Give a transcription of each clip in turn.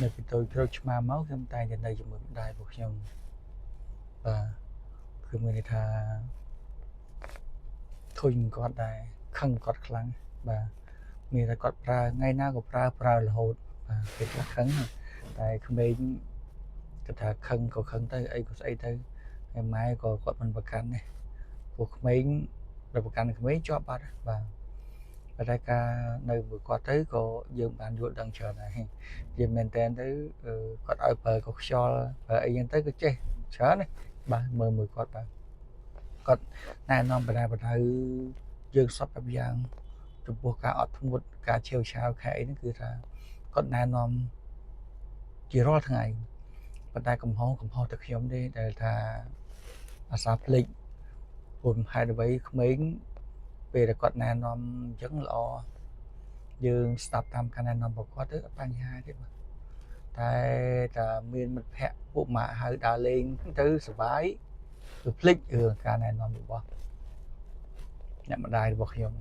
នៅពីតូចក្រូចឆ្មាមកខ្ញុំតែងតែនៅជាមួយម្ដាយរបស់ខ្ញុំបាទគឺមានន័យថាធុញគាត់ដែរខឹងគាត់ខ្លាំងបាទមានតែគាត់ប្រើថ្ងៃណាក៏ប្រើប្រើរហូតបាទពេលខ្លះខឹងតែក្មេងគាត់ថាខឹងក៏ខឹងទៅអីក៏ស្អីទៅហើយម៉ែក៏គាត់មិនប្រកាន់ទេព្រោះក្មេងដល់ប្រកាន់ក្មេងជាប់បាត់បាទប៉ុន្តែការនៅមួយគាត់ទៅក៏យើងបានយល់ដឹងច្រើនដែរនិយាយមែនតើទៅគាត់ឲ្យប្រើក៏ខ្យល់ប្រើអីចឹងទៅក៏ចេះច្រើនណាបាទមើលមួយគាត់បាទគាត់ណែនាំបណ្ដាបណ្ដៅយើងសពបែបយ៉ាងចំពោះការអត់ធ្មត់ការឆេវឆាវខែអីហ្នឹងគឺថាគាត់ណែនាំជារាល់ថ្ងៃប៉ុន្តែកំហុសតែខ្ញុំទេដែលថាអាសាភ្លេចព្រោះហេតុអ្វីក្មេងពេលដែលគាត់ណែនាំអញ្ចឹងល្អយើងស្ដាប់តាមការណែនាំរបស់គាត់ទៅអត់បញ្ហាទេបាទតែតែមានមិត្តភ័ក្តិពួកម៉ាក់ហៅដើរលេងទៅសុបាយគឺភ្លេចរឿងការណែនាំរបស់អ្នកម្ដាយរបស់ខ្ញុំ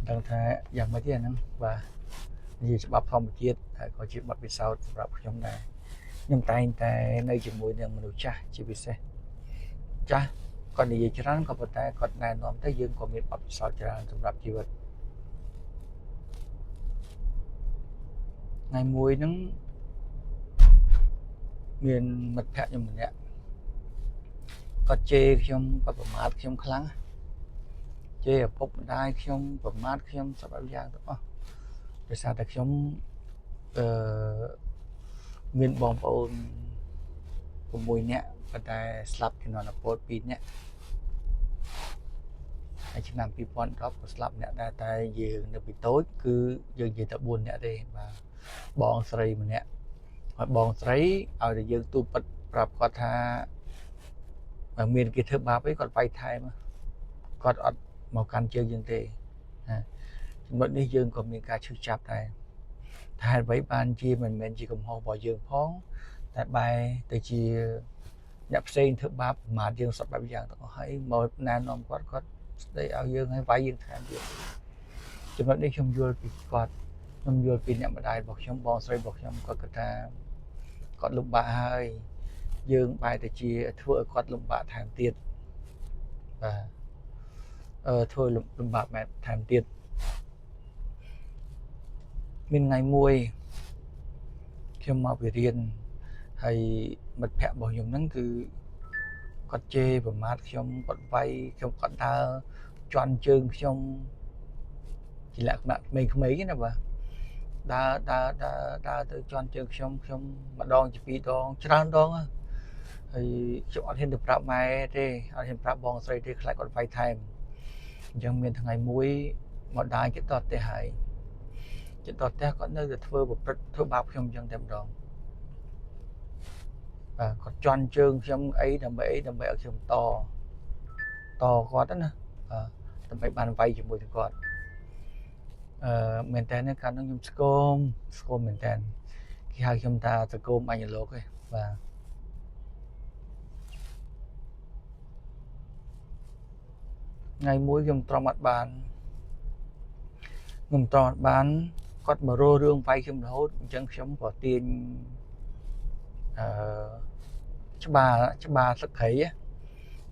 ដឹងថាយ៉ាងម៉េចទេអាហ្នឹងបាទនិយាយច្បាប់ធម្មជាតិហើយក៏ជាបទពិសោធន៍សម្រាប់ខ្ញុំដែរខ្ញុំតែងតែនៅជាមួយនឹងមនុស្សចាស់ជាពិសេសចាស់គាត់និយាយច្រើនក៏ប៉ុន្តែគាត់ណែនាំទៅយើងក៏មានបទពិសោធន៍ច្រើនសម្រាប់ជីវិតថ្ងៃមួយហ្នឹងមានមិត្តភ័ក្តិខ្ញុំម្នាក់គាត់ជេរខ្ញុំគាត់ប្រមាថខ្ញុំខ្លាំងជេរឪពុកម្ដាយខ្ញុំប្រមាថខ្ញុំសព្វបែបយ៉ាងទាំងអស់ដោយសារតែខ្ញុំអឺមានបងប្អូន6នាក់ប៉ុន្តែស្លាប់ជំនាន់អពត2នាក់ហើយឆ្នាំ2010ក៏ស្លាប់អ្នកដែរតែយើងនៅពីតូចគឺយើងនិយាយតែ4នាក់ទេបាទបងស្រីម្នាក់ហើយបងស្រីឲ្យតែយើងទូពិតប្រាប់គាត់ថាបើមានគេធ្វើបាបអីគាត់វាយថែមគាត់អត់មកកាន់ជើងយើងទេណាចំណុចនេះយើងក៏មានការឈឺចាប់ដែរថាហេតុអ្វីបានជាមិនមែនជាកំហុសរបស់យើងផងតែបែរទៅជាអ្នកផ្សេងធ្វើបាបប្រមាថយើងសពបែបយ៉ាងទាំងអស់ហើយមកណែនាំគាត់គាត់ស្ដីឲ្យយើងហើយវាយយើងថែមទៀតចំណុចនេះខ្ញុំយល់ពីគាត់ខ្ញុំយល់ពីអ្នកម្ដាយរបស់ខ្ញុំបងស្រីរបស់ខ្ញុំគាត់គិតថាគាត់លំបាកហើយយើងបែរទៅជាធ្វើឲ្យគាត់លំបាកថែមទៀតបាទធ្វើលំបាកមែនថែមទៀតមានថ្ងៃមួយខ្ញុំមកពីរៀនហើយមិត្តភ័ក្តិរបស់ខ្ញុំហ្នឹងគឺគាត់ជេរប្រមាថខ្ញុំគាត់វាយខ្ញុំគាត់ដើរជន់ជើងខ្ញុំជាលក្ខណៈក្មេងៗណាបាទដើរដើរដើរដើរទៅជន់ជើងខ្ញុំខ្ញុំម្ដងជាពីរដងច្រើនដងហើយខ្ញុំអត់ហ៊ានទៅប្រាប់ម៉ែទេអត់ហ៊ានប្រាប់បងស្រីទេខ្លាចគាត់វាយថែមអញ្ចឹងមានថ្ងៃមួយមកដើរចិត្តដល់ផ្ទះហើយចិត្តដល់ផ្ទះគាត់នៅតែធ្វើប្រព្រឹត្តធ្វើបាបខ្ញុំអញ្ចឹងតែម្ដងបាទគាត់ជន់ជើងខ្ញុំអីដើម្បីអីដើម្បីឲ្យខ្ញុំតគាត់ណាបាទដើម្បីបានវាយជាមួយនឹងគាត់មែនតើកាលនោះខ្ញុំស្គមមែនតើគេហៅខ្ញុំថាសង្គមអញលោកឯងបាទថ្ងៃមួយខ្ញុំទ្រាំអត់បានខ្ញុំទ្រាំអត់បានគាត់មករករឿងវាយខ្ញុំរហូតអញ្ចឹងខ្ញុំក៏ទាញអឺច្បារលឹកគ្រៃ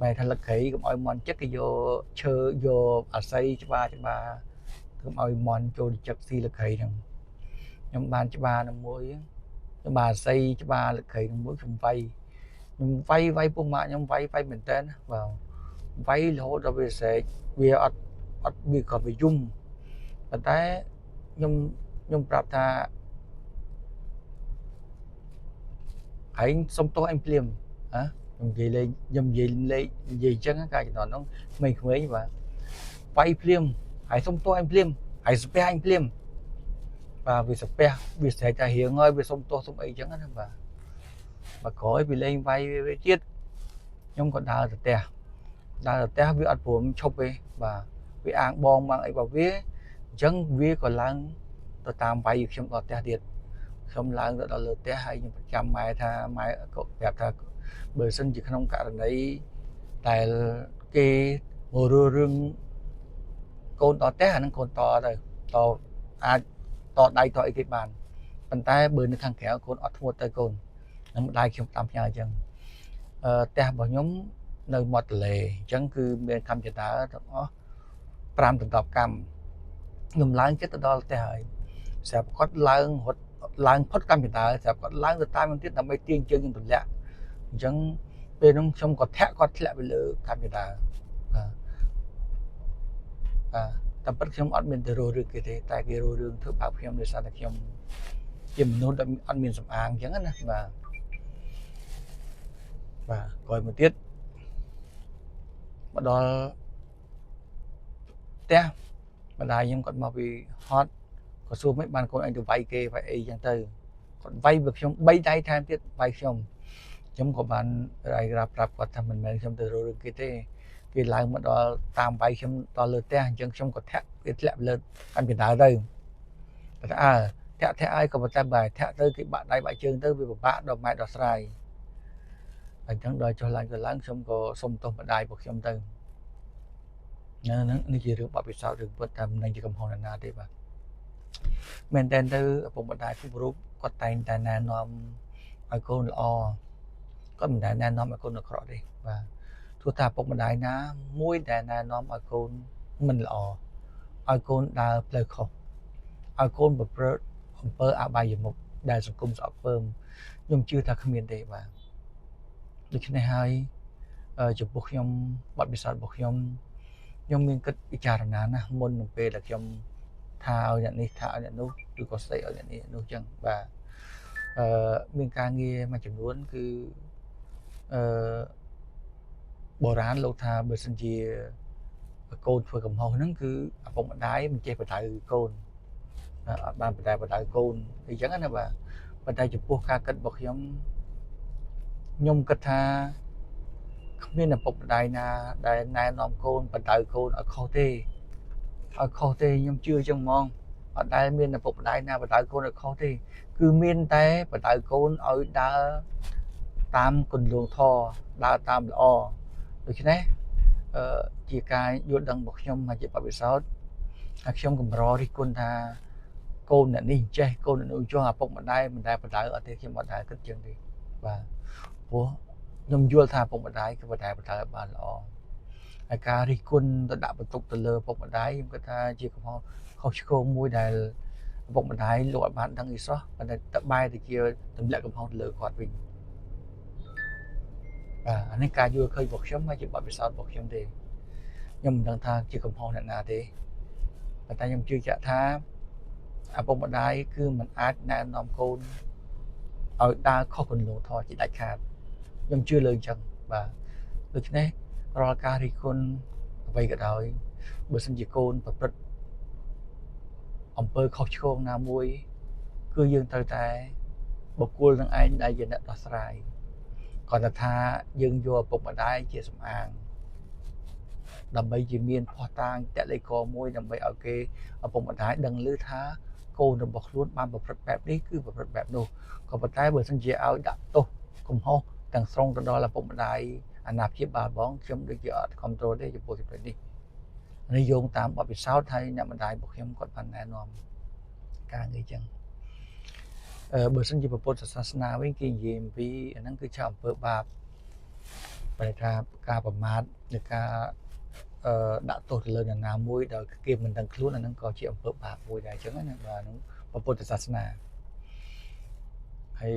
បែរថាលឹកគ្រៃកុំឲ្យមន់ចិត្តគេយកឈើយកអាស័យច្បារកុំឲ្យមន់ចូលចិត្តស៊ីលឹកគ្រៃហ្នឹងខ្ញុំបានច្បារនឹងមួយខ្ញុំបានអាស័យច្បារលឹកគ្រៃនឹងមួយខ្ញុំវាយខ្ញុំវាយពុកម៉ាក់ខ្ញុំវាយមែនតើបាទវាយរហូតដល់វាស្រែកវាអត់វាក៏វាយំប៉ុន្តែខ្ញុំប្រាប់ថាឯងសុំទោសឯងភ្លាមហ៎ខ្ញុំនិយាយលេងខ្ញុំនិយាយលេងនិយាយអញ្ចឹងកាលជំនាន់ហ្នឹងក្មេងៗបាទវាយភ្លាមហើយសុំទោសឯងភ្លាមហើយស្ពះឯងភ្លាមបាទវាស្ពះវាស្រែកតែរៀងហើយវាសុំទោសសុំអីអញ្ចឹងណាបាទបើក្រោយវាលេងវាយវាទៀតខ្ញុំក៏ដើរទៅផ្ទះវាអត់ព្រមឈប់ទេបាទវាអាងបងបាំងអីរបស់វាអញ្ចឹងវាក៏ឡើងទៅតាមវាយខ្ញុំដល់ផ្ទះទៀតខ្ញុំឡើងទៅដល់លើផ្ទះហើយខ្ញុំប្រចាំម៉ែថាម៉ែក៏ប្រាប់ថាបើសិនជាក្នុងករណីដែលគេមករើរឿងកូនដល់ផ្ទះអាហ្នឹងកូនតទៅ តអាចតដៃតអីគេបានប៉ុន្តែបើនៅខាងក្រៅកូនអត់ធ្មត់ទៅកូននឹងម្ដាយខ្ញុំតាមផ្ញើអញ្ចឹងអឺផ្ទះរបស់ខ្ញុំនៅមាត់ទន្លេអញ្ចឹងគឺមានកម្មចដាទាំងអស់5ដណ្ដប់កម្មខ្ញុំឡើងចិត្តទៅដល់ផ្ទះហើយស្រាប់គាត់ឡើងរត់ឡើងផុតកម្មចដាស្រាប់គាត់ឡើងទៅតាមខ្ញុំទៀតដើម្បីទាញជើងខ្ញុំទម្លាក់អញ្ចឹងពេលហ្នឹងខ្ញុំក៏ធាក់គាត់ធ្លាក់ទៅលើកម្មចដាបាទបាទតែពិតខ្ញុំអត់មានទៅរករឿងគេទេតែគេរករឿងធ្វើបាបខ្ញុំដោយសារតែខ្ញុំជាមនុស្សដែលអត់មានសម្អាងអញ្ចឹងណាបាទបាទក្រោយមកទៀតមកដល់ផ្ទះម្ដាយខ្ញុំគាត់មកពីហត់ក៏សួរមិនបានកូនឯងទៅវាយគេវាយអីចឹងទៅគាត់វាយបើខ្ញុំ3ដៃថែមទៀតវាយខ្ញុំខ្ញុំក៏បានរាយប្រាប់គាត់ថាមិនមែនខ្ញុំទៅរករឿងគេទេគេឡើងមកដល់តាមវាយខ្ញុំដល់លើផ្ទះអញ្ចឹងខ្ញុំក៏ធាក់គេធ្លាក់លើកម្មចដើទៅតែអើធាក់ធាក់ឲ្យក៏ប៉ុន្តែបើធាក់ទៅគេបាក់ដៃបាក់ជើងទៅវាពិបាកដល់ម៉ែដល់ស្រ័យអញ្ចឹងដល់ចុះឡើងទៅឡើងខ្ញុំក៏សុំទោសម្ដាយរបស់ខ្ញុំទៅហ្នឹងនេះជារឿងបទពិសោធន៍រឿងពិតតែមិននឹងជាកំហុសណាណាទេបាទមែនតើទៅឪពុកម្ដាយគ្រប់រូបគាត់តែងតែណែនាំឲ្យកូនល្អគាត់មិនដែលណែនាំឲ្យកូនអាក្រក់ទេបាទទោះថាឪពុកម្ដាយណាមួយដែលណែនាំឲ្យកូនមិនល្អឲ្យកូនដើរផ្លូវខុសឲ្យកូនប្រព្រឹត្តអំពើអបាយមុខដែលសង្គមស្អប់ពើមខ្ញុំជឿថាគ្មានទេបាទដូច្នេះហើយចំពោះខ្ញុំបទពិសោធន៍របស់ខ្ញុំខ្ញុំមានគិតពិចារណាណាស់មុននឹងពេលដែលខ្ញុំថាឲ្យអ្នកនេះថាឲ្យអ្នកនោះឬក៏ស្ដីឲ្យអ្នកនេះនោះចឹងបាទអឺមានការងារមួយចំនួនគឺអឺបុរាណលោកថាបើសិនជាកូនធ្វើកំហុសហ្នឹងគឺឪពុកម្ដាយមិនចេះបដៅកូនអត់បានបដៅបដៅកូនអីចឹងណាបាទប៉ុន្តែចំពោះការគិតរបស់ខ្ញុំខ្ញុំគិតថាគ្មានឪពុកម្ដាយណាដែលណែនាំកូនបដៅកូនឲ្យខុសទេឲ្យខុសទេខ្ញុំជឿចឹងហ្មងអត់ដែលមានឪពុកម្ដាយណាបដៅកូនឲ្យខុសទេគឺមានតែបដៅកូនឲ្យដើរតាមគន្លងធម៌ដើរតាមល្អដូច្នេះអឺជាការយល់ដឹងរបស់ខ្ញុំហើយជាបទពិសោធន៍ហើយខ្ញុំកម្ររិះគន់ថាកូនអ្នកនេះចេះកូនអ្នកនោះចុះឪពុកម្ដាយមិនដែលបដៅអត់ទេខ្ញុំអត់ដែលគិតចឹងទេបាទព្រោះខ្ញុំយល់ថាឪពុកម្ដាយគឺបដៅបដៅឲ្យបានល្អហើយការរិះគន់ទៅដាក់បន្ទុកទៅលើឪពុកម្ដាយខ្ញុំគិតថាជាកំហុសខុសឆ្គងមួយដែលឪពុកម្ដាយលោកអត់បានដឹងអីសោះប៉ុន្តែទៅបែរទៅជាទម្លាក់កំហុសទៅលើគាត់វិញបាទអានេះការយល់ឃើញរបស់ខ្ញុំហើយជាបទពិសោធន៍របស់ខ្ញុំទេខ្ញុំមិនដឹងថាជាកំហុសអ្នកណាទេប៉ុន្តែខ្ញុំជឿជាក់ថាឪពុកម្ដាយគឺមិនអាចណែនាំកូនឲ្យដើរខុសគន្លងធម៌ជាដាច់ខាតខ្ញុំជឿលើអញ្ចឹងបាទដូច្នេះរាល់ការរិះគន់អ្វីក៏ដោយបើសិនជាកូនប្រព្រឹត្តអំពើខុសឆ្គងណាមួយគឺយើងត្រូវតែបុគ្គលនឹងឯងដែលជាអ្នកដោះស្រាយគាត់ថាយើងយកឪពុកម្ដាយជាសម្អាងដើម្បីជាមានភស្តុតាងតលេកមួយដើម្បីឲ្យគេឪពុកម្ដាយដឹងឮថាកូនរបស់ខ្លួនបានប្រព្រឹត្តបែបនេះគឺប្រព្រឹត្តបែបនោះក៏ប៉ុន្តែបើសិនជាឲ្យដាក់ទោសកំហុសទាំងស្រុងទៅដល់ឪពុកម្ដាយអាណាព្យាបាលបងខ្ញុំដូចជាអត់គ្រប់គ្រងទេចំពោះចំណុចនេះនេះយោងតាមបទពិសោធន៍ហើយអ្នកម្ដាយរបស់ខ្ញុំគាត់បានណែនាំការងារចឹងអឺបើសិនជាពុទ្ធសាសនាវិញគេនិយាយអំពីអាហ្នឹងគឺជាអំពើបាបប្រែថាការប្រមាថឬការអឺដាក់ទោសទៅលើនរណាមួយដោយគេមិនដឹងខ្លួនអាហ្នឹងក៏ជាអំពើបាបមួយដែរអញ្ចឹងណាបាទហ្នឹងពុទ្ធសាសនាហើយ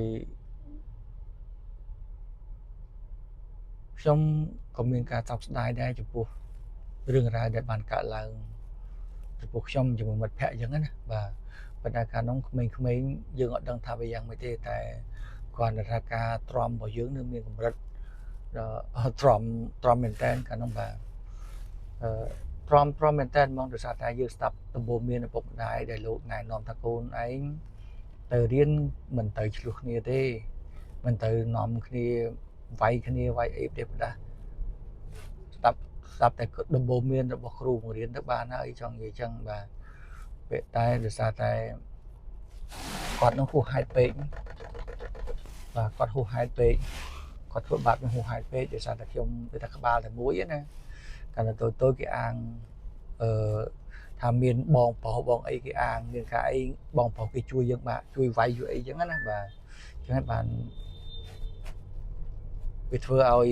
ខ្ញុំក៏មានការសោកស្ដាយដែរចំពោះរឿងរ៉ាវដែលបានកើតឡើងចំពោះខ្ញុំជាមួយមិត្តភ័ក្តិអញ្ចឹងណាបាទប៉ុន្តែកាលនោះក្មេងៗយើងអត់ដឹងថាវាយ៉ាងម៉េចទេតែគ្រាន់តែថាការទ្រាំរបស់យើងនៅមានកម្រិតទ្រាំទ្រាំមែនតើកាលនោះបាទអឺទ្រាំទ្រាំមែនតើហ្មងដោយសារតែយើងស្ដាប់ដំបូន្មានឪពុកម្ដាយដែលលោកណែនាំថាកូនឯងទៅរៀនមិនទៅឆ្លោះគ្នាទេមិនទៅនាំគ្នាវាយគ្នាវាយអីផ្ដេសផ្ដាស់ស្ដាប់ស្ដាប់តែដំបូន្មានរបស់គ្រូបង្រៀនទៅបានហើយចង់និយាយចឹងបាទពេលតែដោយសារតែគាត់នឹងហួសហេតុពេកបាទគាត់ហួសហេតុពេកគាត់ធ្វើបាបនឹងហួសហេតុពេកដោយសារតែខ្ញុំវាថាក្បាលតែមួយណាកាលតូចតូចគេអាងអឺ ថាមានបងប្រុសបងអីគេអាងមានការអីបងប្រុសគេជួយយើងបាទជួយវាយជួយអីចឹងណាបាទចឹងហើយបានវាធ្វើឲ្យ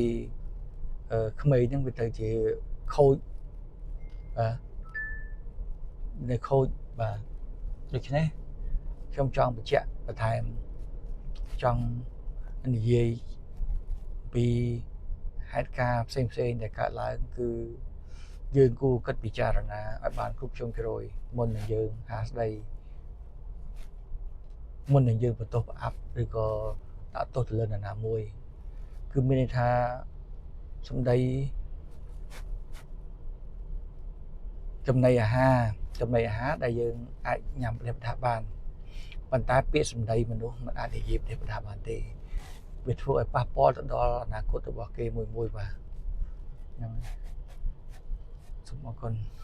អឺក្មេងហ្នឹងវាទៅជាខូចបាទនៅខូចបាទដូច្នេះខ្ញុំចង់បញ្ជាក់បន្ថែមចង់និយាយពីហេតុការណ៍ផ្សេងផ្សេងៗដែលកើតឡើងគឺយើងគួរគិតពិចារណាឲ្យបានគ្រប់ជ្រុងជ្រោយមុននឹងយើងហាស្ដីមុននឹងយើងបន្ទោសផ្អាប់ឬក៏ដាក់ទោសទៅលើនរណាមួយ គឺមានន័យថាសម្ដីចំណីអាហារចំណីអាហារដែលយើងអាចញ៉ាំប្រេះប្រដាបានប៉ុន្តែពាក្យសម្ដីមនុស្សមិនអាចនិយាយប្រេះប្រដាបានទេវាធ្វើឲ្យប៉ះពាល់ទៅដល់អនាគតរបស់គេមួយមួយបាទហ្នឹងសូមអរគុណ។